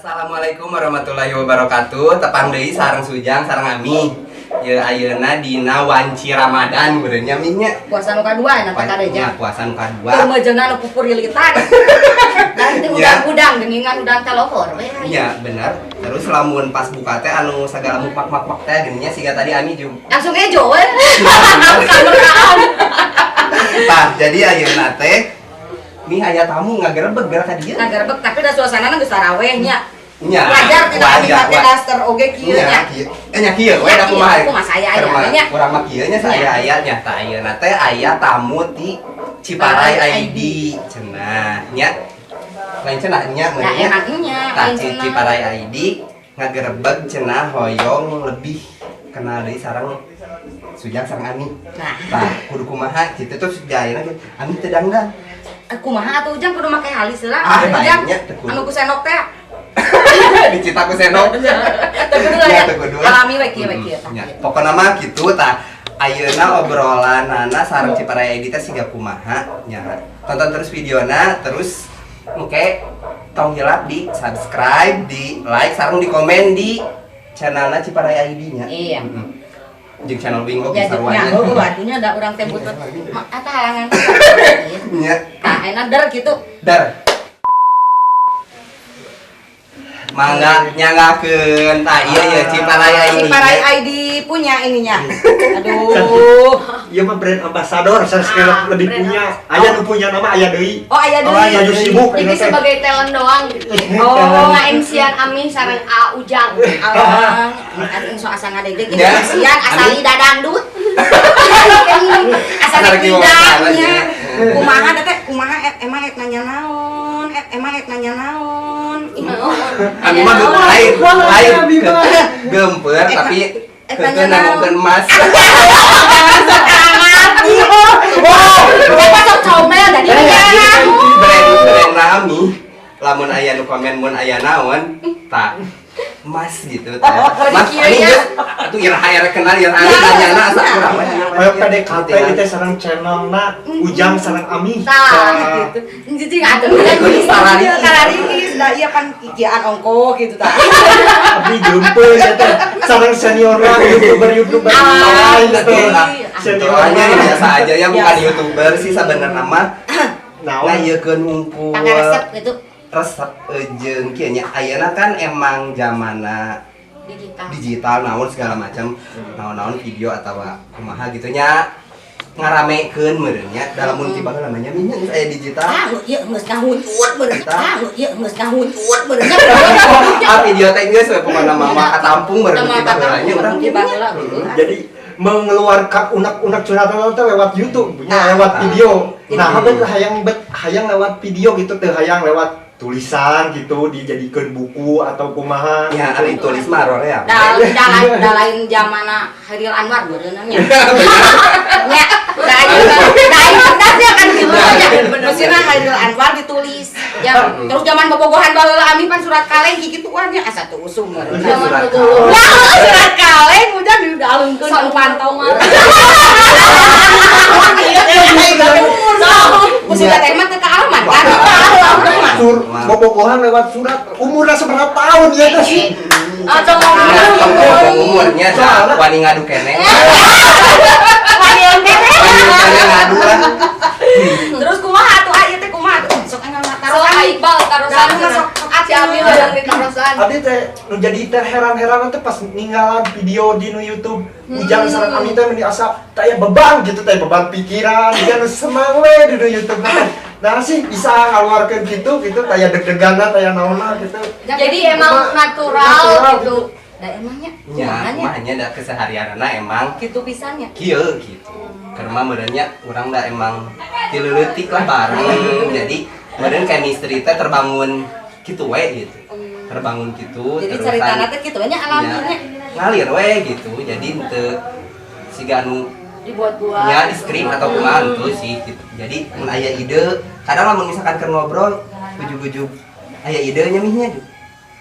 Assalamualaikum warahmatullahi wabarakatuh. Tepang deui sareng Sujang sareng Ami. Ye ayeuna dina wanci Ramadan meureun nya Mi nya. Puasa nu kadua na teh kadeja. Ya, puasa nu kadua. Keur mejeuna nu pupurilitan. Nanti Ya. udang-udang geuningan udang talohor we. Iya, benar. Terus lamun pas buka teh anu sagala mupak-mak teh geuning siga tadi Ami juga. Langsung ejo we. Kameraan. Tah, jadi ayeuna teh Mi aya tamu ngagerebeg geura ka dieu. Ngagerebeg tapi da suasanana geus taraweh nya. Nya. Wajar tidak wajar, abi make wajar. daster oge kieu nya. Nya, kieu. Eh nya kieu we da Nya, kumaha. kieu, kumaha saya aya Keur mah- nya. Urang mah kieu nya saya aya nya. Tah ayeuna teh aya tamu ti Ciparai ID cenah nya. Lain cenah nya Nah, meureun nya. emang nya Tah lain cenah. Ciparai ID ngagerebeg cenah hoyong lebih kenal deui sareng Sujang sareng Ami. Nah, Tah kudu kumaha kitu terus ayeuna kitu, Ami teu dangdan. Kumaha atuh Ujang kudu make halis heula. Ah, Ujang. lainnya teu kudu. Anu ku sendok teh. Dicita ku sendok. Teu kudu lah Ya, ya. teu kudu. Alami we kieu we kieu tah. Ya, pokokna mah kitu tah. Ayeuna obrolanana sareng Ciparai ID teh siga kumaha nya. Tonton terus videona terus engke tong hilap di subscribe, di like, sareng di komen di channelna Ciparai ID nya. Iya. Jeung channel Wing oge Ya, sarua nya, nya. heueuh atunya da urang teh butut. Eta halangan. Nya. Tah, enak der kitu. Dar. Mangga nyanggakeun tah ieu ye Ciparai ID. Ciparai ID punya ininya. Aduh. Iya mah brand ambassador, saya sekali Ah, lebih brand punya. Aya nu punya nama aya deui. Oh, aya deui. Oh, aya nu sibuk. Jadi sebagai talent doang gitu. Oh. Nge-MC-an Ami sareng A Ujang. Alang, aduh so asa ngadegdeg Ya. kasihan asal Ami. ida dangdut. Asal Asal lagi wawancara idanya. nya. Kumaha teh kumaha emang ek nanya naon? Emang ek nanya naon? Ih, Ami mah lain, lain geumpeur tapi Eh, keukeuh tanya naon? nangungkeun emas. Oh, bapak sok comel dari dia. Brand brand Ami lamun aya nu komen mun aya naon tah emas gitu tah. Mas kieu Ami nya. geus atuh iraha erek kenal iraha tanyana asa kurang we. Ayo PDKT ieu teh sareng channelna Ujang sareng Ami. Tah gitu. Jadi atuh Tarariis. Tarariis, da iya kan kikian ongkoh gitu tah. Abdi geumpeur ya teh sareng seniorna YouTuber-YouTuber Ah, lain teh. Seniornya biasa aja ya bukan Biasa. YouTuber sih sebenarnya mah. Naon? Ngayekeun hungkul. Tangga resep gitu. Resep jeung kieu nya ayeuna kan emang zamanna Digital. digital naon segala macam naon-naon video atau kumaha gitu nya ngaramekeun meureun nya dalam mun tiba namanya nya geus aya digital. Ah, ieu geus ngahuntut bener. Ah, ieu geus ngahuntut bener. Ah video teh geus we pokona mah mah katampung meureun Mah tiba heula nya urang tiba heula gitu. Jadi mengeluarkan unek-unek curhatan teh lewat YouTube, nya lewat Ah. video. Nah, bet hayang bet hayang lewat video gitu teh hayang lewat tulisan gitu dijadikan buku atau kumaha. Ya ari tulis mah rorea. Da da lain da lain zamana Hairil Anwar meureunna nya. Nya, da ayeuna da ayeuna cerdasnya kan gitu nya. Meusina Hairil Anwar ditulis. Ya, terus zaman bobogohan baheula Ami pan surat kaleng kikituan nya asa teu usum meureun. Zaman Surat bobogohan. Ya, heueuh, surat kaleng udah dialungkeun Sok ku pantau mah. Sudah teh mah teu kaalaman kan. Sur, bobogohan lewat surat umurnya seberapa tahun ya teh? Atau Nah, ngomong umurnya dah wani ngadu keneh. Wani Wani keneh ngadu lah. Terus kumaha atuh ieu teh kumaha atuh? Sok enggal Sok tarosan. Iqbal tarosan. Dah, sok Si Ami hoyong ditarosan. Abdi teh nu jadi terheran-heran teh pas ninggalan video di nu YouTube Ujang sareng Ami teh meni asa teh aya beban gitu teh beban pikiran dia nu semang we di nu YouTube teh. Nah sih bisa ngaluarkeun gitu gitu teh aya deg-deganna teh aya naonna gitu. Jadi emang natural Natural gitu. Da emangnya Nya, kumaha nya? kumaha nya da keseharianana emang Kitu pisan nya. kieu gitu. Karena meureun nya urang da emang ti leutik lah bareng. Jadi meureun chemistry teh terbangun kitu we gitu. Terbangun gitu Jadi terusan caritana teh kitu we nya alaminya. nya, ngalir we gitu. Jadi henteu siga anu Dibuat-buat. nya di skrip atau kumaha henteu sih gitu. Jadi mun aya ide, kadang lamun misalkan keur ngobrol ujug-ujug aya idenya mihnya gitu.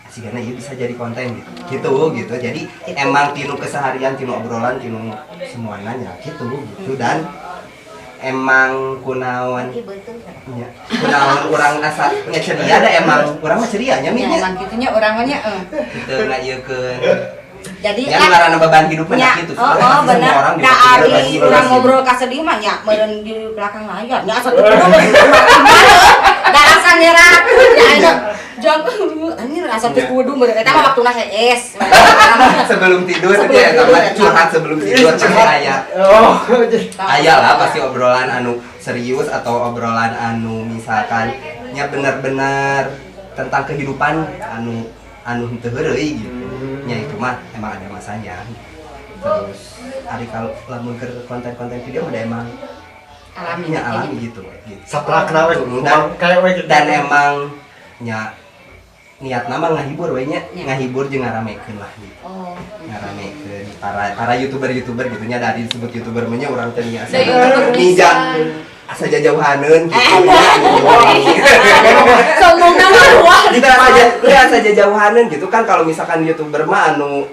Sigana ieu bisa jadi konten gitu. Gitu gitu. Jadi emang tinu keseharian, tinu obrolan, tinu semuanya nya gitu gitu dan Emang kunaon Ih, betul. Nya. Kunaon urang asa nya ceria da emang urang mah ceria nya Ya, Mi nya. emang gitunya orang mah nya, eh. Gitu ngaiekeun. Jadi Nya kan ngaranna beban hidup mah nya, gitu. oh, Pasti oh semua bener. orang juga Da punya ari beban hidup urang pasti. ngobrol ka sedih mah nya meureun di belakang layar. Nya asa teu kudu. Da asa nyerak. Ya aya jang anjir asa teu kudu meureun eta mah waktuna hees. Sebelum tidur Sebelum ya tidur, eta eta. curhat sebelum tidur pasti aya. Oh, jadi Aya lah pasti obrolan anu serius atau obrolan anu misalkan nya benar-benar tentang kehidupan anu anu henteu heureuy gitu. Nya itu mah emang ada masanya. Terus ari kalau lamun keur konten-konten video mah da emang Alami nya alami gitu gitu. Saprakna we Dan- kayak we gitu. Dan emang nya niat nama ngahibur we nya, Nya. ngahibur jeung ngaramekeun lah gitu. Oh. Ngaramekeun para para youtuber-youtuber gitu nya dari disebut youtuber mah nya urang teh nya asa Da YouTuber nija pisan. asa jajauhaneun gitu. Sombongna mah luar. Kita aja kita asa jajauhaneun gitu kan kalau misalkan youtuber mah anu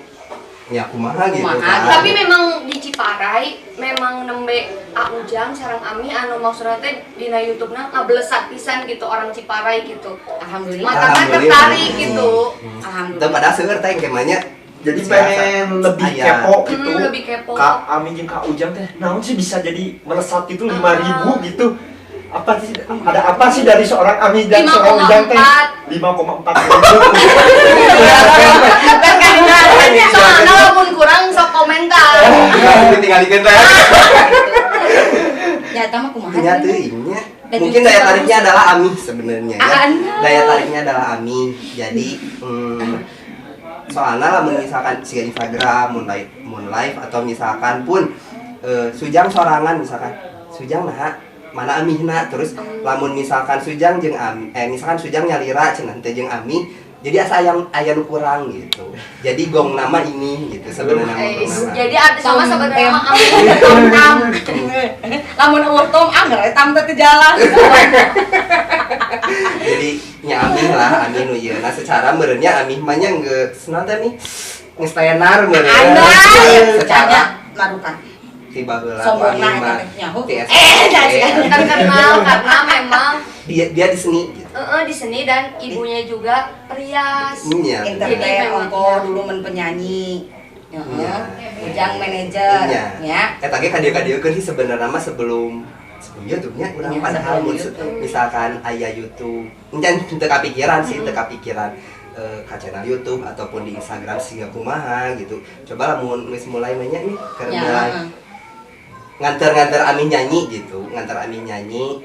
nya kumaha gitu Kumaha, kan. Tapi memang di Ciparai memang nembe A Ujang sareng Ami anu maksudna teh dina YouTube-na ngablesat pisan gitu orang Ciparai gitu. Alhamdulillah. Mata kan Alhamdulillah. tertarik gitu. Teu Alhamdulillah. padahal seueur teh engke mah nya. Jadi Si pengen asa- lebih aya. kepo gitu. Lebih kepo. Kak Ami jeung Kak Ujang teh naon sih bisa jadi melesat itu 5.000 gitu. Apa sih ada apa sih dari seorang Ami dan seorang Ujang teh? 5,4. 5,4 ribu. Soalnya lamun kurang sok komentar. Ditinggalikeun teh. Ya eta mah kumaha? Nya teh? teuing nya. Dan Mungkin juga daya tariknya adalah Ami sebenarnya ya. Anya. Daya tariknya adalah Ami. Jadi soalnya lah misalkan siga Instagram, moon live atau misalkan pun Sujang sorangan misalkan Sujang nah mana Amihna terus lamun misalkan Sujang jeung Ami misalkan Sujang nyalira cenah teh jeung Ami jadi asa ayam aya nu kurang gitu. Jadi gong nama ini gitu sebenarnya mah Eh, gong nama. jadi ada sama sebenarnya mah Ami. Tom tam. Lamun eueuh tom angger eta teh teu jalan. Jadi nya Amih lah Amih nu ieu. Nah secara meureunnya Amih mah nya geus naon teh nih geus tenar meureun. Anda Secara marukan. tiba heula Sombongna Amih eta mah teh nyaho. TS. Eh, Terkenal karena memang dia dia di seni gitu. Di seni dan ibunya juga perias. Iya. Entertain Jadi memang, ongko iya. dulu men penyanyi. Heeh. Iya. Ujang manajer, Iya. ya. Eta ge kadieu-kadiekeun sih sebenarnya mah sebelum sebelum YouTube-nya urang Iya, padahal sebelum mun YouTube. misalkan aya YouTube encan teu kapikiran sih teu kapikiran ka channel YouTube ataupun di Instagram siga kumaha gitu. Coba lamun geus mulai nanya nih keur Ya. mulai nganter-nganter Ami nyanyi gitu, nganter Ami nyanyi.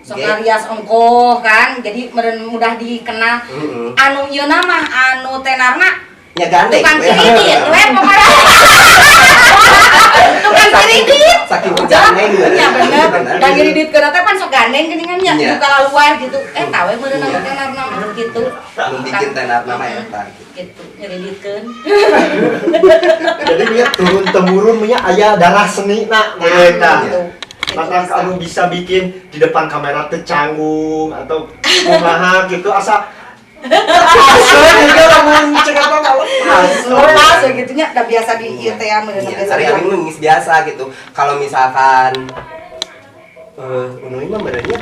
Sok ngarias ongko kan, jadi meureun mudah dikenal. Heeh. Anu ieu mah anu tenarna Nya gandeng. tukang we. kiridit we pokoknya. Tukang kiridit. Saking gandeng. Ya bener. Dan ngiriditkeun teh pan sok gandeng geuningan nya Iya. buka luar gitu. Eh tawe meureun anu Iya. tenarna mah gitu. Nu bikin tenarna mah eta gitu. Gitu ngiriditkeun. Jadi dia turun temurun nya aya darah seni na mereka. gitu. Maka kamu bisa bikin di depan kamera teh canggung atau kumaha gitu asa asa juga lamun cek apa kalau lepas. Lepas we gitu nya da biasa di ieu teh meureun Iya, biasa. sari di- Ami mah geus biasa gitu. Kalau misalkan Unui mah merenya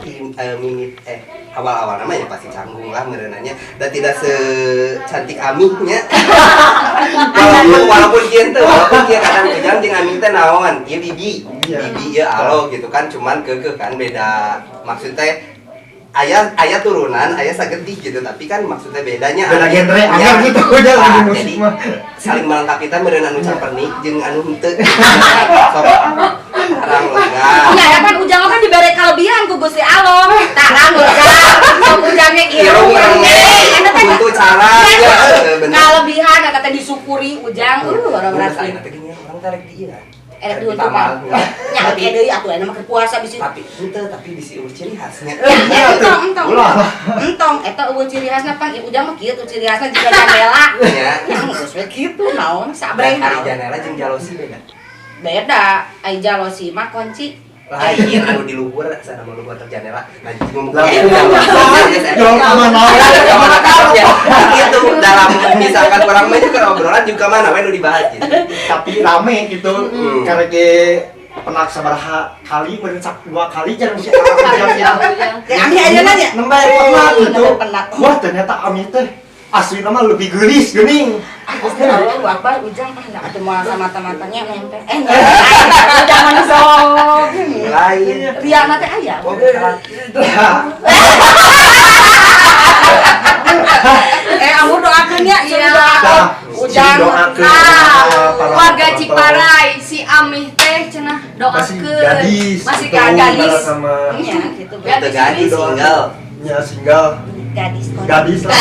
mimit awal-awal namanya pasti canggung lah merenanya dan tidak secantik Amihnya. Walaupun walaupun kieu teh, walaupun kieu kadang ujang jeung Amih teh naon, ieu bibi. Iya. Bibi ieu alo gitu kan, cuman keukeuh kan beda maksudnya ayah ayah turunan, ayah sagetih gitu, tapi kan maksudnya bedanya Beda Amih. genre, Iya. aneh gitu aja Nah, lagi musik jadi mah. saling melengkapi teh meureun anu campernik jeung anu henteu. Sok tarang lega. Ya, ya kan ujang kan dibere kelebihan ku Gusti Allah. Tarang ujang, sok ujangnya Irung irung rengek, Eta teh buntu cara, ya, bener. kelebihan eta teh disyukuri ujang. Orang Mun berarti. ayeuna teh gini, urang teh rek di ieu. Erek Rek diuntungan. ditamal. Nya oke deui atuh aya mah keur puasa bisi. Tapi henteu tapi bisi eueuh ciri khasnya. Ya, entong, entong. Ulah. Entong, eta eueuh ciri khasna pan ieu ujang mah kieu tuh ciri khasna jiga jandela. Nya. Ya geus we kitu naon sabreng Dan ari naon. janela jeung jalosi beda. Beda, ai jalosi mah kunci. Lain anu di luhur sana mah luhur teh janela. Nah, ngomong Lah, Jauh kemana? Kemana ya? Gitu dalam misalkan orang mah keur obrolan juga mana we nu dibahas gitu. Tapi rame gitu Mm. karena ge Kapenak sabaraha kali meureun dua kali jarang si Ujang ya. Ami ayeuna nya. Nembe penak gitu. Wah, ternyata Ami teh asli nama lebih geulis geuning. Allahu Akbar Ujang ah atuh moal sama mata-matanya nempel. Ujang mah sok. Lain. Riana teh aya. Amur doakeun nya, Iya. Ujang doakeun. Warga Ciparai si Amih teh cenah doakeun. Gadis. Masih gadis. Nya gitu. Gadis single. Nya single. Gadis. Gadis lah.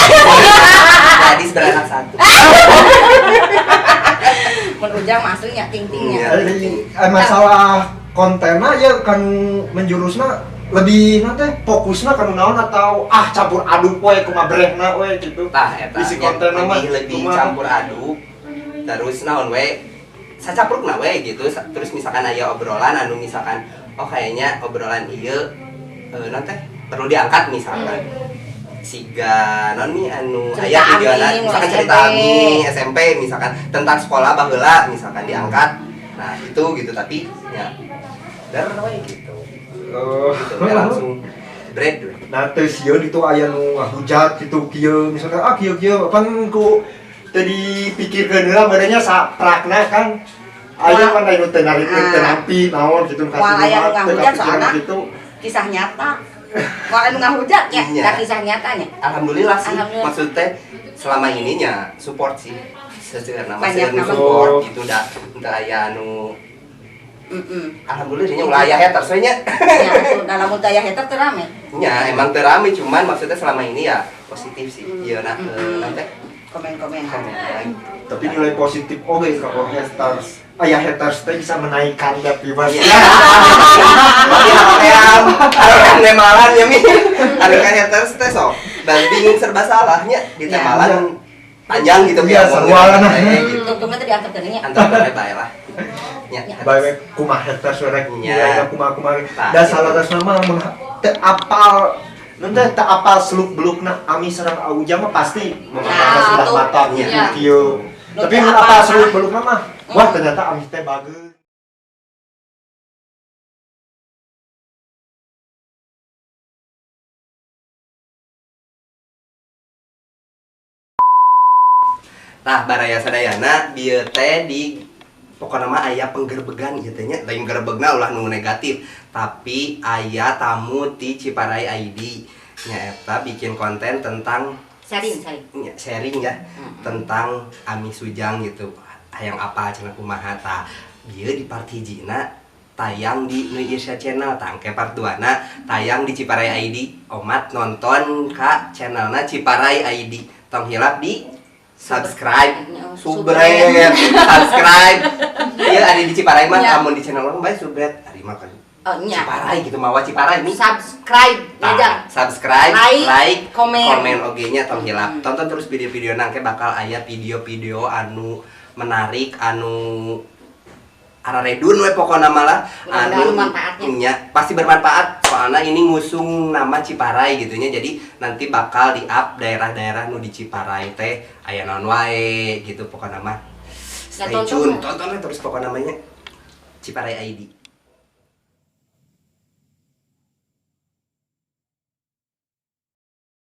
Gadis beranak satu. Mun Ujang mah aslinya ting-tingnya. Masalah kontenna ya kan menjurusna lebih nanti fokusna kanu naon atau campur aduk we kumaha brehna we gitu. Tah eta isi konten mah lebih campur aduk. Terus naon we sacaprukna we gitu. Terus misalkan aya obrolan anu misalkan oh kayaknya obrolan ieu nanti perlu diangkat misalkan. Siga non nih anu aya videona misalkan cerita Ami SMP misalkan tentang sekolah baheula misalkan diangkat. Nah, itu gitu tapi ya der we gitu. Gitu, langsung bread. Nah, teu sieun itu aya nu ngahujat gitu kieu misalkan kieu kieu pan ku teu dipikirkeun heula merenya saprakna kan aya pan anu teu narikeun teu nampi naon gitu kasih aya nu ngahujat soalna kisah nyata. Moal anu ngahujat nya, da kisah nyatanya. Alhamdulillah sih. Maksudnya selama ininya support sih. Seseurna mah support gitu da teu aya anu Alhamdulillah nya ulah aya haters we nya. Nya atuh da lamun teu aya hater teu rame. Nya emang teu rame cuman maksudnya selama ini ya positif sih. Ieu na nanti komen-komen. Tapi nilai positif oge ka haters. Aya haters teh bisa menaikkan da viewers. Tapi nemalan ya mi. Ada kan haters teh sok bingung serba salahnya di temalan panjang gitu ya sarua gitu. Tungtungna teh diantepkeun nya. Antepkeun bae lah. Nya. Bae kumaha haters rek nya kumaha-kumaha. Da salarasna mah mun teu apal nun teh teu apal seluk-belukna Ami sareng Ujang mah pasti memandang sebelah mata kieu. Tapi mun apal seluk-belukna mah wah ternyata Ami teh bagus. Tah baraya sadayana bieu teh di pokona mah aya penggerbegan ieu teh nya, lain gerebegna ulah nu negatif, tapi aya tamu ti Ciparai ID nyaeta bikin konten tentang sharing ya tentang Ami Sujang gitu. Hayang apa cenah kumaha tah bieu di part hijina tayang di New Irsa Channel, tangke part 2 na tayang di Ciparai ID. Omat nonton ka channelna Ciparai ID. Tong hilap di subscribe, subscribe. Iya ada di Ciparai mah, kamu di channel orang bae subscribe. Ari mah kan. Oh nya. Ciparai gitu mawa Ciparai nih. Subscribe aja. Subscribe, like, komen oge nya tong hilap. Tonton terus video-video nangke bakal aya video-video anu menarik, anu araredun we pokona malah anu nya pasti bermanfaat soalnya ini ngusung nama Ciparai gitu nya, jadi nanti bakal di up daerah-daerah nu di Ciparai teh aya naon wae gitu pokona mah. Stay tune, tonton terus pokona namanya Ciparai ID.